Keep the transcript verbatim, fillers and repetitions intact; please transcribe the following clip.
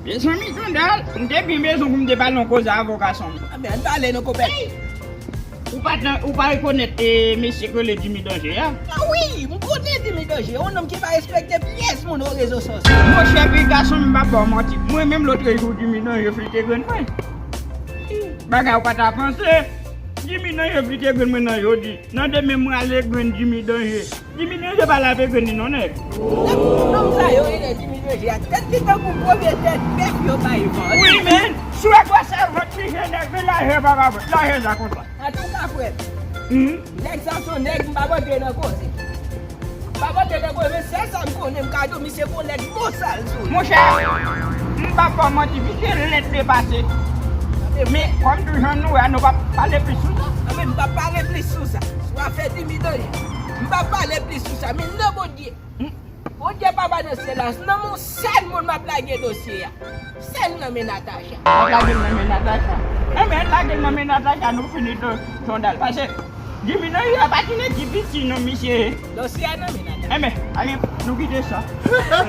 Mezanmi, Jondal, m te byen bezwen pou m te pale yon koze avè w, gason m. Anben, ann pale non, konpè. Ou pa t nan, ou pa rekonèt, e, mesye k rele Jimmy Danje a? A wi, m konnen Jimmy Danje, yon nonm ki pa respekte pyès moun o rezo sosyo. Monchè, wi, gason m, m p ap ba w manti. Mwen menm, lòt jou, Jimmy Danje fite grenn mwen. Bagay ou pa ta panse. Jimmy Danje fite grenn mwen nan jodi. Nan demen, mwen ale grenn Jimmy Danje. Jimmy Danje pa lave grenn li non, nèg. Nèg, nonm sa yo rele Jimmy Danje a, tèt li tankou premye tèt bèf yo bay vann. Wi, men, si w wè gwosè vant li, jan nèg vin lajè vagabon, lajè sa konsa. Antouka, frè m, nèg sa se yon nèg m p ap antre nan koze. M p ap antre nan koze, men sèl sa m konnen, m ka di w, misye gon nèg bosal sou li. Monchè, m p ap ba w manti, misye lèd depase. Men, kòm tou jan nou wè a, nou p ap pale plis sou sa. Anben, m p ap pale plis sou sa. Sou afè Jimmy Danje, m p ap pale plis sou sa, men nan Bondye. Bondye Papa nan syèl la, se nan men yon sèl moun m ap lage dosye a. Sèl nan men Natacha. W ap lage l nan men Natacha? Enben, lage l nan men Natacha, nou fini, Jondal. Paske Jimmy Danje a pa t vin ekip isi non, misye. Dosye a nan men Natacha. Enben, ale, nou kite sa.